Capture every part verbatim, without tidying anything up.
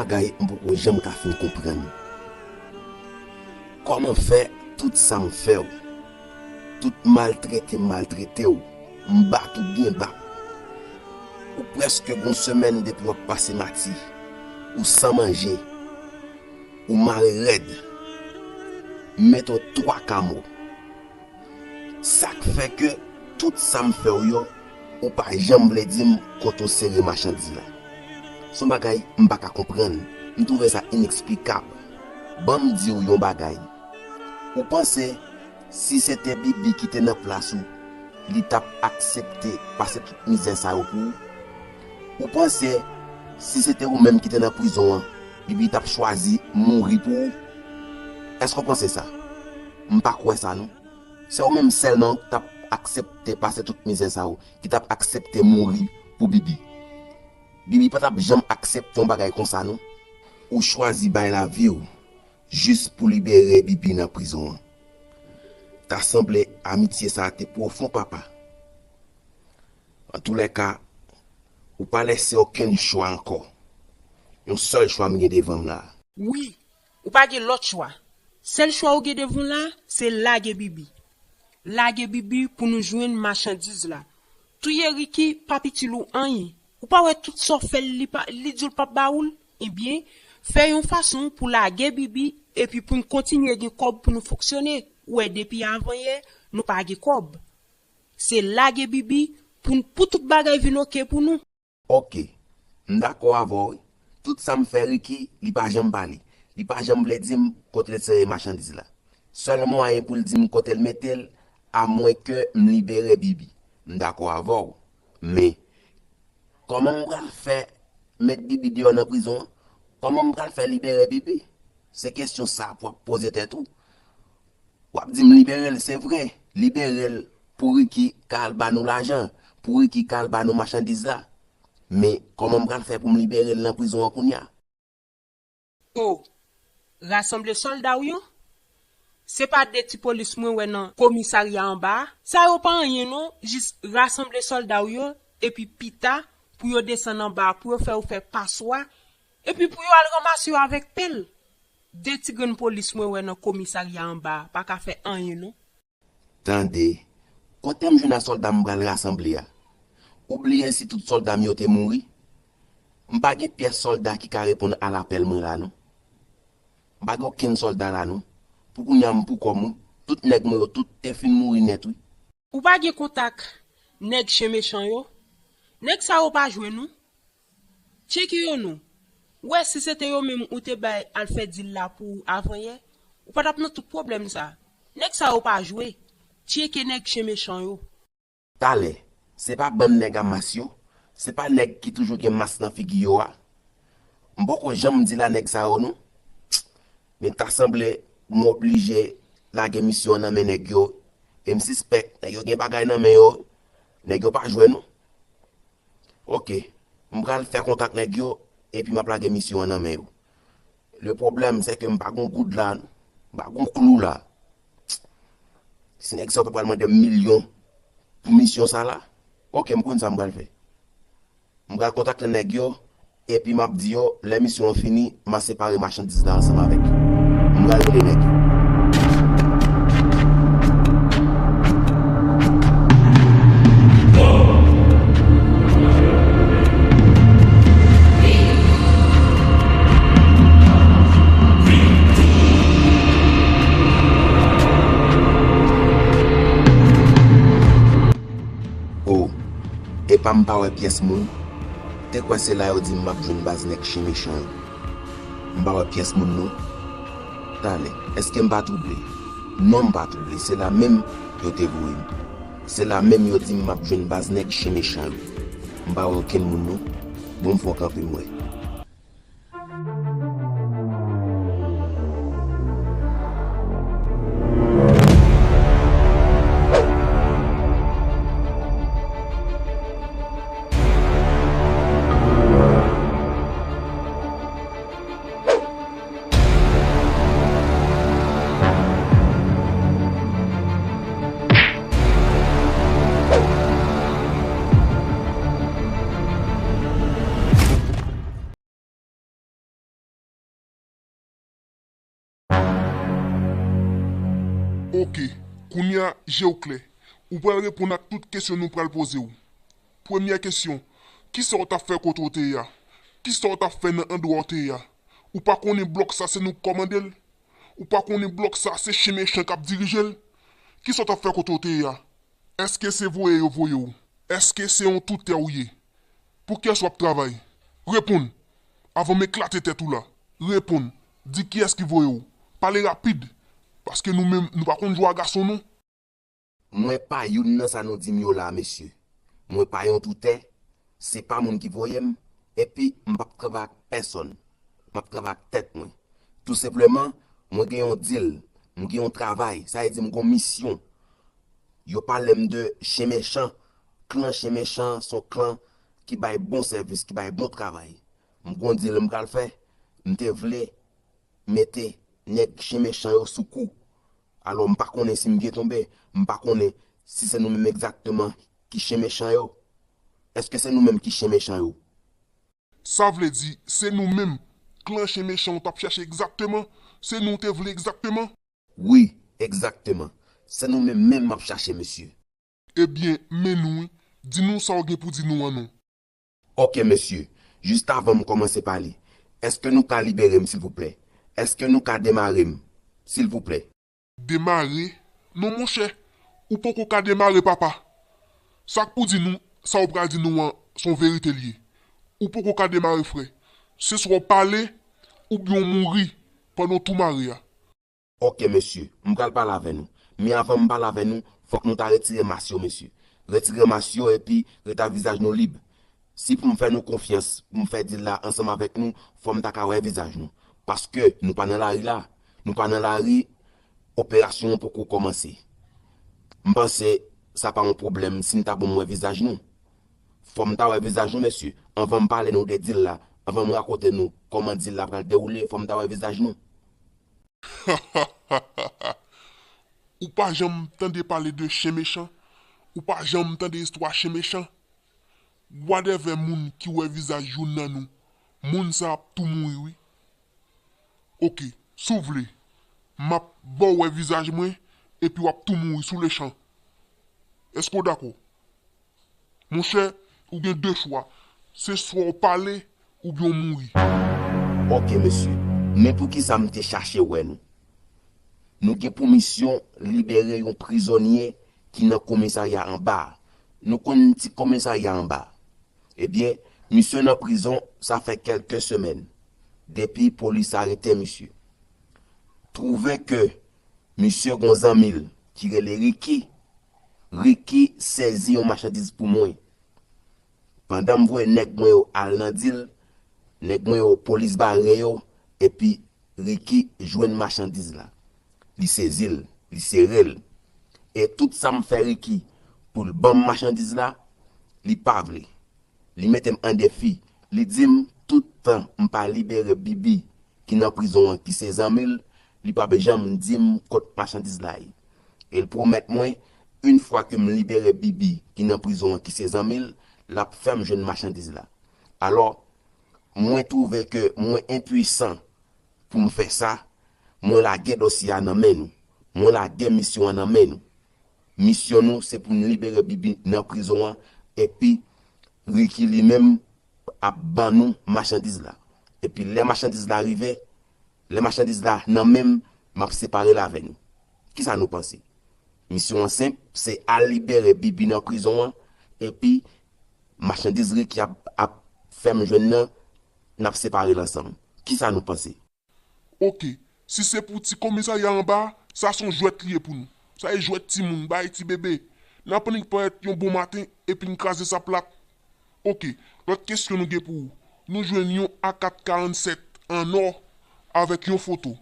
Bagay m poko janm ka fin konprann. Kòman fè tout sa m fè w, tout maltrete m maltrete w, m bat ou byen bat, ou prèske gon semèn depi w ap pase mati, ou san manje, ou mare rèd, m mete w twa kamo. Sa k fè ke tout sa m fè w yo, ou pa janm vle di m kote w sere machandiz la. Se yon bagay m pa ka konprann. M twouve sa ineksplikab. Ban m di w yon bagay. Ou panse si se te Bibi ki te nan plas ou, li t ap aksepte pase tout mizè sa yo pou ou? Ou panse si se te ou menm ki te nan prizon an, Bibi t ap chwazi mouri pou ou? Èske w panse sa? M pa kwè sa non. Se ou menm sèlman ki t ap aksepte pase tout mizè sa yo, ki t ap aksepte mouri pou Bibi. Bibi pa t ap janm aksepte yon bagay konsa non. Ou chwazi bay lavi w jis pou libere Bibi nan prizon an. Ta sanble amitye sa a te pwofon papa. Antoulèka, ou pa lese okenn chwa ankò. Yon sèl chwa m gen devan m la. Wi, ou pa gen lòt chwa. Sèl chwa ou gen devan w la, se lage Bibi. Lage Bibi pou nou jwenn machandiz la. Touye Ricky pa p itil ou anyen. Ou pa wè tout sa w fè l, li pa, li di w l p ap ba ou l? Ebyen, fè yon fason pou lage Bibi epi pou n kontinye gen kòb pou nou fonksyone. Ou wè depi avanyè, nou pa gen kòb. Se lage Bibi pou n, pou tout bagay vin oke pou nou. Oke, m dakò avè w wi. Tout sa m fè Ricky, li pa janm pale. Li pa janm vle di m kote l sere machandiz la. Sèl mwayen pou l di m kote l mete l, amwenke m libere Bibi. M dakò avè w. Men, kòman m pral fè met Bibi deyò nan prizon an? Kòman m pral fè libere Bibi? Se kesyon sa pou w ap poze tèt ou. W ap di m libere l, se vre. Libere l pou Ricky ka al ba nou lajan, pou Ricky ka al ba nou machandiz la. Men, kòman m pral fè pou m libere l nan prizon an kounye a? O, rasanble sòlda w yo? Se pa de ti polis mwen wè nan komisarya anba a? Sa yo pa anyen non, jis rasanble sòlda w yo, epi pita, pou yo desann anba a, pou yo fè yo fè paswa, epi pou yo al ranmase yo avèk pèl. De ti grenn polis mwen wè nan komisarya anba a, pa ka fè anyen non. Tande, kote m jwenn a sòlda m pral rasanble a? Ou bliye si tout sòlda m yo te mouri? M pa gen pyès sòlda ki ka reponn a lapèl mwen la non. M pa gen okenn sòlda la non. Pou kounye a m pou kò m wi. Tout nèg mwen yo tout te fin mouri nèt wi. Ou pa gen kontak nèg chen mechan yo? Nèg sa yo pa jwenn ou? Tcheke yo non. Ou wè si se te yo menm ou te bay al fè dil la pou ou avanyè, ou pa t ap nan tout pwoblèm sa. Nèg sa yo pa jwe. Tcheke nèg chen mechan yo. Talè, se pa bann nèg a mas yo, se pa nèg ki toujou gen mas nan figi yo a. M poko janm di la nèg sa yo non. Men ta sanble m oblije lage misyon an nan men nèg yo. E m sispèk nèg yo gen bagay nan men yo. Nèg yo pa jwe non. Oke, m pral fè kontak nèg yo, epi m ap lage misyon an nan men yo. Le pwoblèm, se ke m pa gon goud la, m pa gon klou la. Si nèg sa yo pa pral mande m milyon pou misyon sa la, oke, m konn sa m pral fè. M pral kontakte nèg yo, epi m ap di yo, lè misyon an fini, m a separe machandiz la ansanm avèk yo. M pral rele nèg yo. O, epa m pa wè pyès moun. Te kwè se la yo di m m ap jwenn baz nèg chen mechan yo. M pa wè pyès moun non. Talè, èske m pa twouble? Non, m pa twouble. Se la menm yo te voye m. Se la menm yo di m m ap jwenn baz nèg chen mechan yo. M pa wè okenn moun non. Bon, m fè yon kanpe m wè. Oke, kounye a, je w klè. Ou pral reponn ak tout kesyon nou pral poze w. Premyè kesyon, kisa w t ap fè kote w te ye a? Kisa w t ap fè nan andwa w te ye a? Ou pa konnen blòk sa se nou k kòmande l? Ou pa konnen blòk sa se chen mechan k ap dirije l? Kisa w t ap fè kote w te ye a? Èske se voye yo voye w? Èske se yon toutè w ye? Pou kiyès w ap travay? Reponn! Avan m eklate tèt ou la. Reponn! Di kiyès ki voye w. Pale rapid! Paske nou menm, nou pa konn jwe a gason non. Mwen pa youn nan sa nou di m yo la, mesye. Mwen pa yon toutè, se pa moun ki voye m, epi m p ap travay ak pèsonn. M ap travay ak tèt mwen. Tou senpleman, mwen gen yon deal, m gen yon travay, sa vle di m gen yon misyon. Yo pale m de chen mechan, klan chen mechan se yon klan ki bay bon sèvis, ki bay bon travay. M gen yon deal m pral fè, m te vle mete nèg chen mechan yo sou kou. Alò m pa konnen si m byen tonbe, m pa konnen si se nou menm egzakteman ki chen mechan yo. Èske se nou menm ki chen mechan yo? Sa vle di, se nou menm, klan chen mechan w t ap chache egzakteman? Se nou w te vle egzakteman? Wi, egzakteman. Se nou menm menm m ap chache, mesye. Ebyen, men nou wi. Di nou sa w gen pou di nou an non. Oke, mesye. Jis avan m kòmanse pale, èske nou ka libere m, silvouplè? Èske nou ka demare m, silvouplè? Demare? Non, monchè. Ou poko ka demare, papa. Sa k pou di nou, sa w pral di nou an, se yon verite l ye. Ou poko ka demare, frè. Se swa w pale, oubyen w mouri pandan w tou mare a. Oke, mesye, m pral pale avè nou. Men avan m pale avè nou, fòk nou ta retire mas yo, mesye. Retire mas yo epi ret ak vizaj nou lib. Si pou m fè nou konfyans, pou m fè deal la ansanm avèk nou, fò m ta ka wè vizaj nou. Paske nou pa nan lari la. Nou pa nan lari, operasyon an poko kòmanse. M panse sa pa yon pwoblèm si n ta ban m wè vizaj nou. Fò m ta wè vizaj nou, mesye, anvan m pale nou de deal la, anvan m rakonte nou kòman deal la pral dewoule, fò m ta wè vizaj nou. Ou pa janm tande pale de chen mechan? Ou pa janm tande istwa chen mechan? Whatever moun ki wè vizaj youn nan nou, moun sa ap tou mouri wi. Oke, si w vle, m ap ba w wè vizaj mwen epi w ap tou mouri sou le chan. Èske w dakò? Monchè, ou gen de chwa. Se swa w pale oubyen w mouri. Oke, mesye. Men poukisa m te chache wè nou. Nou gen pou misyon libere yon prizonye ki nan komisarya anba a. Nou konn ti komisarya anba a. Ebyen, misye nan prizon sa fè kèlke semèn depi polis arete misye. Twouve ke misye gon zanmi l ki rele Ricky. Ricky sezi yon machandiz pou mwen. Pandan m voye nèg mwen yo al nan dil, nèg mwen yo polis bare yo, epi Ricky jwenn machandiz la. Li sezi l, li sere l. E tout sa m fè Ricky pou l ban m machandiz la, li pa vle. Li mete m an defi. Li di m tout tan m pa libere Bibi ki nan prizon an ki se zanmi l, li p ap janm di m kot machandiz la ye. E l pwomèt mwen, yon fwa ke m libere Bibi ki nan prizon an ki se zanmi l, l ap fè m jwenn machandiz la. Alò, mwen twouve ke mwen enpwisan pou m fè sa, mwen lage dosye a nan men nou. Mwen lage misyon an nan men nou. Misyon nou se pou n libere Bibi nan prizon an, epi Ricky li menm ap ban nou machandiz la. Epi lè machandiz la rive, lè machandiz la nan men m, m ap separe l avè nou. Kisa nou panse? Misyon an senp, se al libere Bibi nan prizon an, epi machandiz Ricky ap, ap fè m jwenn nan, n ap separe l ansanm. Kisa nou panse? Oke, si se pou ti komisarya anba a, sa se yon jwèt li ye pou nou. Sa se jwèt timoun, bagay ti bebe. N ap annik parèt yon bon maten epi n kraze sa plat. Oke, lòt kesyon nou gen pou ou. Nou jwenn yon A kat karannsèt an nò avèk yon foto.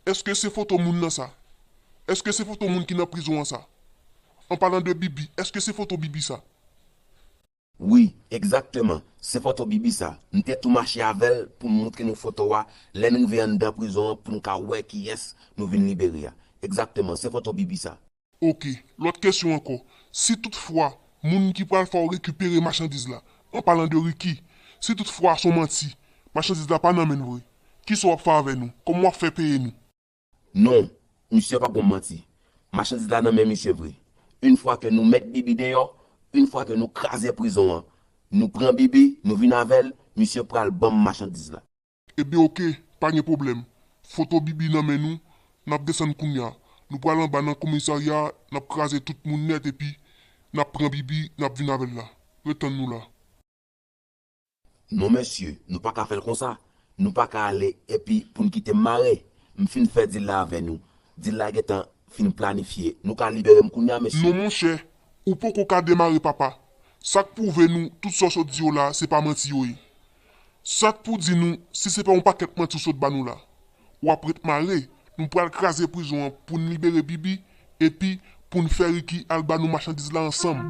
Èske se foto moun nan sa? Èske se foto moun ki nan prizon an sa? An palan de Bibi, èske se foto Bibi sa? Wi, egzakteman. Se foto Bibi sa. M te tou mache avè l pou m montre nou foto a lè n rive anndan prizon an pou n ka wè kiyès nou vin libere a. Egzakteman, se foto Bibi sa. Oke, lòt kesyon ankò. Si toutfwa moun ki pral fè w rekipere machandiz la, an palan de Ricky, si toutfwa se yon manti, machandiz la pa nan men n vre, kisa w ap fè avè nou? Kòman w ap fè peye nou? Non, misye p ap ban m manti. Machandiz la nan men misye vre. Yon fwa ke nou met Bibi deyò, yon fwa ke nou kraze prizon an, nou pran Bibi, nou vin avè l, misye pral ban m machandiz la. Ebyen oke, pa gen pwoblèm. Foto Bibi nan men nou, n ap desann kounye a. Nou pral anba nan komisarya, n ap kraze tout moun nèt epi n ap pran Bibi, n ap vin avè l la. Ret tann nou la. Non mesye, nou pa ka fè l konsa. Nou pa ka ale epi pou n kite m mare. M fin fè dil la avè nou. Dil la gentan fin planifye. Nou ka libere m kounye a mesye. Non monchè, ou poko ka demare papa. Sa k pwouve nou tout sa w sot di yo la se pa manti yo ye. Sa k pou di nou si se pa yon pakèt manti w sot ba nou la. W ap ret mare, nou pral kraze prizon an pou n libere Bibi epi pou n fè Ricky al ba nou machandiz la ansanm.